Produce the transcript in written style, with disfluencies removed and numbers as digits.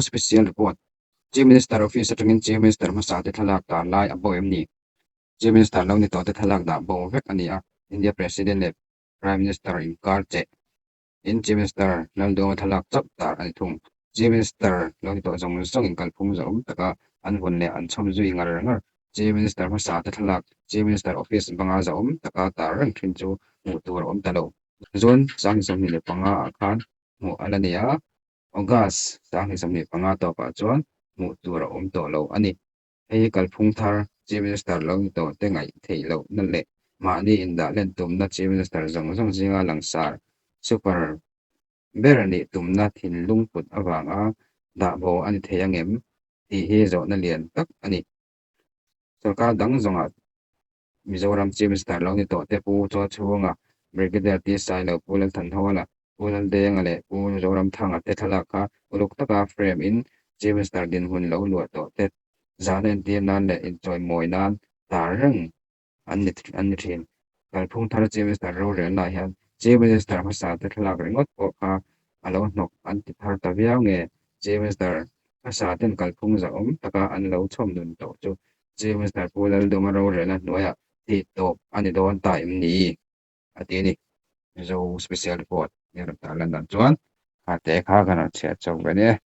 Special Report, Chief Minister Office atangin Chief Minister hmasa te thlalak tar lai a bo em ni? Chief Minister lo ni tawh te thlalak dah bo vek a ni a, India President leh Prime Minister inkar cheh in Chief Minister Lalduama thlalak chauh tar a ni thung. Chief Minister lo ni tawh zawng zawng in kalphung zahawm taka an vawn leh an chhawm zui ngar ngar. Chief Minister hmasa te thlalak Chief Minister Office banga zahawm taka tar reng thin chu hmuh tur a awm ta lo. June 25 ah khan hmuh a la ni a, August 25 tawpah chuan hmuh tur a awm tawh lo a ni. Hei hi kalphung thar Chief Minister lo ni tawh te ngaih theih lohna leh mahni indah len tumna Chief Minister zawng zawng zinga langsar super ber nih tumna thinlung put avanga dah bo a ni thei angem tih hi zawhna lian tak a ni. Sorkar dang zawngah Mizoram Chief Minister lo ni tawh te Pu Chawchhunga, Brigadier T Sailo, Pu Lalthanhawla, Pu Laldenga leh Pu Zoramthanga te thlalak kha uluk taka frame in Chief Minister dinhmun lo luah tawh te zahna entir nan leh inchawimawi nan tar reng an ni an ni thin. Kalphung thar Chief Minister rorelnaah hian Chief Minister hmasa te thlalak ringawt pawh kha a lo hnawk an ti thar ta viau nge Chief Minister hmasa ten kalphung zahawm taka an lo chhawm nun tawh chu Chief Minister Pu Lalduma rorelna hnuaiah tih tawp a ni dawn ta em ni? a ti a ni. Mizo Special Report nia rawn tar lan dan chuan kha te kha kan rawn chhiat chauh ve nia.